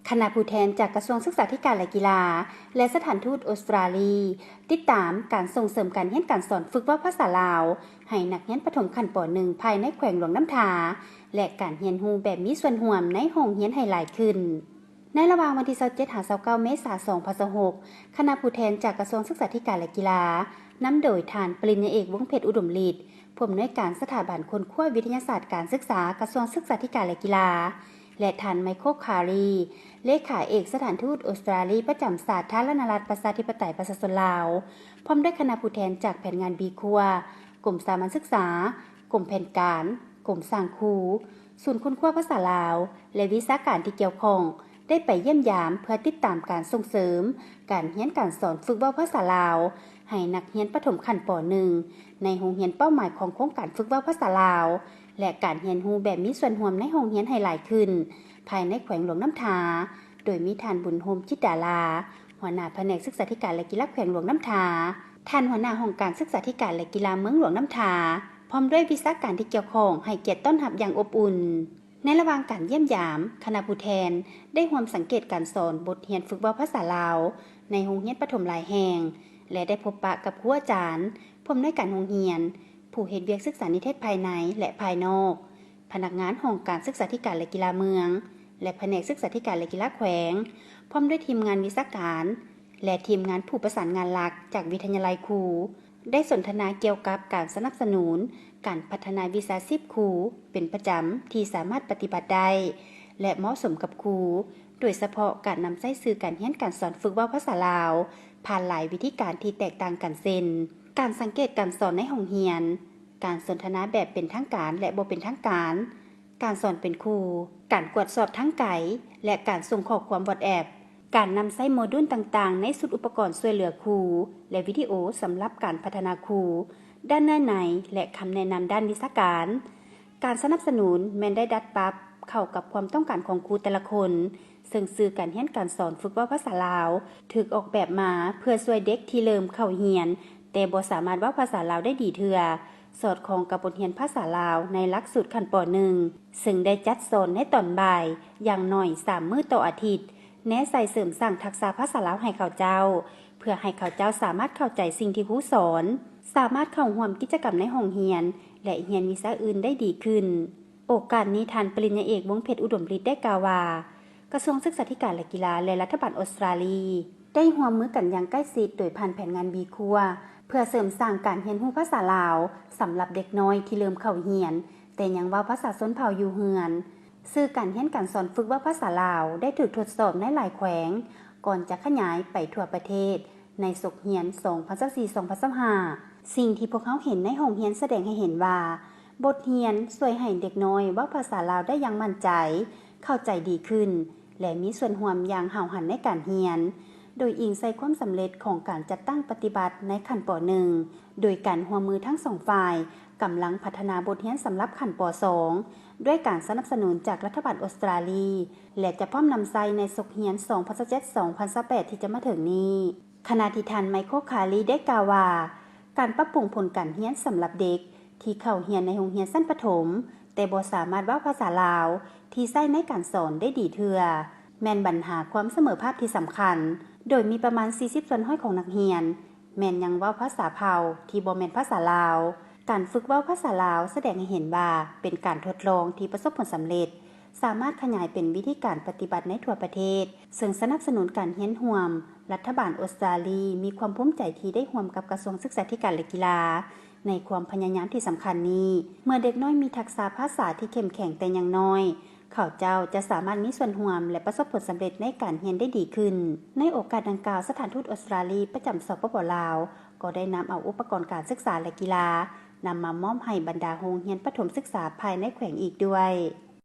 ຄະນະຜູ້ແທນຈາກກະຊວງສຶກສາທິການ ແລະ ກິລາ ແລະ ສະຖານທູດອົດສະຕຣາລີ ຕິດຕາມການສົ່ງເສີມການຮຽນການສອນຝຶກເວົ້າພາສາລາວ ໃຫ້ນັກຮຽນປະຖົມຂັ້ນ ປ.ໜຶ່ງ ພາຍໃນແຂວງຫຼວງນ້ຳທາ ແລະ ການຮຽນຮູ້ແບບມີສ່ວນຮ່ວມໃນຫ້ອງຮຽນໃຫ້ຫຼາຍຂຶ້ນ. ໃນລະຫວ່າງວັນທີຊາວເຈັດ ຫາ ຊາວເກົ້າ ເມສາ ສອງພັນຊາວຫົກ ຄະນະຜູ້ແທນຈາກກະຊວງສຶກສາທິການ ແລະ ກິລາ ນຳໂດຍທ່ານ ປະລິນຍາເອກ ວົງເພັດ ອຸດົມລິດ ຜູ້ອຳນວຍການສະຖາບັນຄົ້ນຄວ້າວິທະຍາສາດການສຶກສາ ກະຊວງສຶກສາທິການ ແລະ ກິລາ ແລະ ທ່ານ ໄມໂຄ ຄາຣີ ເລຂາເອກສະຖານທູດອົດສະຕຣາລີປະຈຳສາທາລະນະລັດ ປະຊາທິປະໄຕ ປະຊາຊົນລາວ ພ້ອມດ້ວຍຄະນະຜູ້ແທນຈາກແຜນງານ B ຄົວ ກົມສາມັນສຶກສາ, ກົມແຜນການ, ກົມສ້າງຄູ, ສູນຄົ້ນຄວ້າພາສາລາວ ແລະ ວິຊາການທີ່ກ່ຽວຂ້ອງ ໄດ້ໄປຢ້ຽມຢາມເພື່ອຕິດຕາມການສົ່ງເສີມການຮຽນການສອນຝຶກເວົ້າພາສາລາວ ໃຫ້ນັກຮຽນປະຖົມຂັ້ນ ປ.ໜຶ່ງ ໃນໂຮງຮຽນເປົ້າໝາຍຂອງໂຄງການຝຶກເວົ້າພາສາລາວ ແລະ ການຮຽນຮູ້ແບບມີສ່ວນຮ່ວມໃນຫ້ອງຮຽນໃຫ້ຫຼາຍຂຶ້ນ ພາຍໃນແຂວງຫຼວງນ້ຳທາ, ໂດຍມີທ່ານ ບຸນໂຮມ ຈິດດາລາ ຫົວໜ້າພະແນກສຶກສາທິການ ແລະ ກິລາແຂວງຫຼວງນ້ຳທາ, ທ່ານຫົວໜ້າຫ້ອງການສຶກສາທິການ ແລະ ກິລາເມືອງຫຼວງນ້ຳທາ ພ້ອມດ້ວຍວິຊາການທີ່ກ່ຽວຂ້ອງ ໃຫ້ກຽດຕ້ອນຮັບຢ່າງອົບອຸ່ນ. ໃນລະຫວ່າງການຢ້ຽມຢາມ, ຄະນະຜູ້ແທນໄດ້ຮ່ວມສັງເກດການສອນບົດຮຽນຝຶກເວົ້າພາສາລາວ ໃນໂຮງຮຽນປະຖົມຫຼາຍແຫ່ງ ແລະ ໄດ້ພົບປະກັບຄູອາຈານ, ຜູ້ອຳນວຍການໂຮງຮຽນ, ຜູ້ເຮັດວຽກສຶກສານິເທດພາຍໃນ ແລະ ພາຍນອກ, ພະນັກງານຫ້ອງການສຶກສາທິການ ແລະ ກິລາເມືອງ ແລະ ພະແນກສຶກສາທິການ ແລະ ກິລາແຂວງ, ພ້ອມດ້ວຍທີມງານວິຊາການ ແລະ ທີມງານຜູ້ປະສານງານຫຼັກຈາກວິທະຍາໄລຄູ ໄດ້ສົນທະນາກ່ຽວກັບການສະໜັບສະໜູນການພັດທະນາວິຊາຊີບຄູເປັນປະຈຳທີ່ສາມາດປະຕິບັດໄດ້ ແລະ ເໝາະສົມກັບຄູ, ໂດຍສະເພາະການນຳໃຊ້ສື່ການຮຽນການສອນຝຶກເວົ້າພາສາລາວ ຜ່ານຫຼາຍວິທີການທີ່ແຕກຕ່າງກັນ ເຊັ່ນ ການສັງເກດການສອນໃນຫ້ອງຮຽນ, ການສົນທະນາແບບເປັນທາງການ ແລະ ບໍ່ເປັນທາງການ, ການສອນເປັນຄູ່, ການກວດສອບທາງໄກ ແລະ ການສົ່ງຂໍ້ຄວາມ WhatsApp, ການນຳໃຊ້ໂມດູນຕ່າງໆໃນຊຸດອຸປະກອນຊ່ວຍເຫຼືອຄູ ແລະ ວິດີໂອສຳລັບການພັດທະນາຄູດ້ານເນື້ອໃນ ແລະ ຄຳແນະນຳດ້ານວິຊາການ. ການສະໜັບສະໜູນແມ່ນໄດ້ດັດປັບເຂົ້າກັບຄວາມຕ້ອງການຂອງຄູແຕ່ລະຄົນ, ເຊິ່ງສື່ການຮຽນການສອນຝຶກເວົ້າພາສາລາວ ຖືກອອກແບບມາເພື່ອຊ່ວຍເດັກທີ່ເລີ່ມເຂົ້າຮຽນ ແຕ່ບໍ່ສາມາດເວົ້າພາສາລາວໄດ້ດີເທື່ອ, ສອດຄ່ອງກັບບົດຮຽນພາສາລາວໃນຫຼັກສູດຂັ້ນ ປ.ໜຶ່ງ ເຊິ່ງໄດ້ຈັດສອນໃນຕອນບ່າຍຢ່າງໜ້ອຍສາມມື້ຕໍ່ອາທິດ, ແນໃສ່ເສີມສ້າງທັກສະພາສາລາວໃຫ້ເຂົາເຈົ້າ ເພື່ອໃຫ້ເຂົາເຈົ້າສາມາດເຂົ້າໃຈສິ່ງທີ່ຄູສອນ, ສາມາດເຂົ້າຮ່ວມກິດຈະກຳໃນຫ້ອງຮຽນ ແລະ ຮຽນວິຊາອື່ນໄດ້ດີຂຶ້ນ. ໂອກາດນີ້ ທ່ານ ປະລິນຍາເອກ ວົງເພັດ ອຸດົມລິດ ໄດ້ກ່າວວ່າ ກະຊວງສຶກສາທິການ ແລະ ກິລາ ແລະ ລັດຖະບານອົດສະຕຣາລີ ໄດ້ຮ່ວມມືກັນຢ່າງໃກ້ຊິດໂດຍຜ່ານແຜນງານ B ຄົວ ເພື່ອເສີມສ້າງການຮຽນຮູ້ພາສາລາວສຳລັບເດັກນ້ອຍທີ່ເລີ່ມເຂົ້າຮຽນ ແຕ່ຍັງເວົ້າພາສາຊົນເຜົ່າຢູ່ເຮືອນ. ສື່ການຮຽນການສອນຝຶກເວົ້າພາສາລາວໄດ້ຖືກທົດສອບໃນຫຼາຍແຂວງ ກ່ອນຈະຂະຫຍາຍໄປທົ່ວປະເທດໃນສົກຮຽນ ສອງພັນຊາວສີ່ ສອງພັນຊາວຫ້າ. ສິ່ງທີ່ພວກເຮົາເຫັນໃນຫ້ອງຮຽນສະແດງໃຫ້ເຫັນວ່າ ບົດຮຽນຊ່ວຍໃຫ້ເດັກນ້ອຍເວົ້າພາສາລາວໄດ້ຢ່າງໝັ້ນໃຈ, ເຂົ້າໃຈດີຂຶ້ນ ແລະ ມີສ່ວນຮ່ວມຢ່າງຫ້າວຫັນໃນການຮຽນ, ໂດຍອີງໃສ່ຄວາມສຳເລັດຂອງການຈັດຕັ້ງປະຕິບັດໃນຂັ້ນ ປ.ໜຶ່ງ ໂດຍການຮ່ວມມືທັງສອງຝ່າຍ ກຳລັງພັດທະນາບົດຮຽນສຳລັບຂັ້ນ ປ.ສອງ ດ້ວຍການສະໜັບສະໜູນຈາກລັດຖະບານອົດສະຕຣາລີ ແລະ ຈະພ້ອມນຳໃຊ້ໃນສົກຮຽນ ສອງພັນຊາວເຈັດ ສອງພັນຊາວແປດ ທີ່ຈະມາເຖິງນີ້. ຂະນະທີ່ທ່ານ ໄມໂຄ ຄາຣີ ໄດ້ກ່າວວ່າ ການປັບປຸງຜົນການຮຽນສຳລັບເດັກທີ່ເຂົ້າຮຽນໃນໂຮງຮຽນຊັ້ນປະຖົມ ແຕ່ບໍ່ສາມາດເວົ້າພາສາລາວທີ່ໃຊ້ໃນການສອນໄດ້ດີເທື່ອ ແມ່ນບັນຫາຄວາມສະເໝີພາບທີ່ສຳຄັນ, ໂດຍມີປະມານ ສີ່ສິບສ່ວນຮ້ອຍຂອງນັກຮຽນ ແມ່ນຍັງເວົ້າພາສາເຜົ່າທີ່ບໍ່ແມ່ນພາສາລາວ. ການຝຶກເວົ້າພາສາລາວສະແດງໃຫ້ເຫັນວ່າເປັນການທົດລອງທີ່ປະສົບຜົນສຳເລັດ, ສາມາດຂະຫຍາຍເປັນວິທີການປະຕິບັດໃນທົ່ວປະເທດ, ເຊິ່ງສະໜັບສະໜູນການຮຽນຮ່ວມ. ລັດຖະບານອົດສະຕຣາລີມີຄວາມພູມໃຈທີ່ໄດ້ຮ່ວມກັບກະຊວງສຶກສາທິການ ແລະ ກິລາ ໃນຄວາມພະຍາຍາມທີ່ສຳຄັນນີ້. ເມື່ອເດັກນ້ອຍມີທັກສະພາສາທີ່ເຂັ້ມແຂງແຕ່ຍັງນ້ອຍ, ເຂົາເຈົ້າຈະສາມາດມີສ່ວນຮ່ວມ ແລະ ປະສົບຜົນສຳເລັດໃນການຮຽນໄດ້ດີຂຶ້ນ. ໃນໂອກາດດັ່ງກ່າວ, ສະຖານທູດອົດສະຕຣາລີປະຈຳ ສປປ ລາວ ກໍໄດ້ນຳເອົາອຸປະກອນການສຶກສາ ແລະ ກິລາ ນຳມາມອບໃຫ້ບັນດາໂຮງຮຽນປະຖົມສຶກສາພາຍໃນແຂວງອີກດ້ວຍ.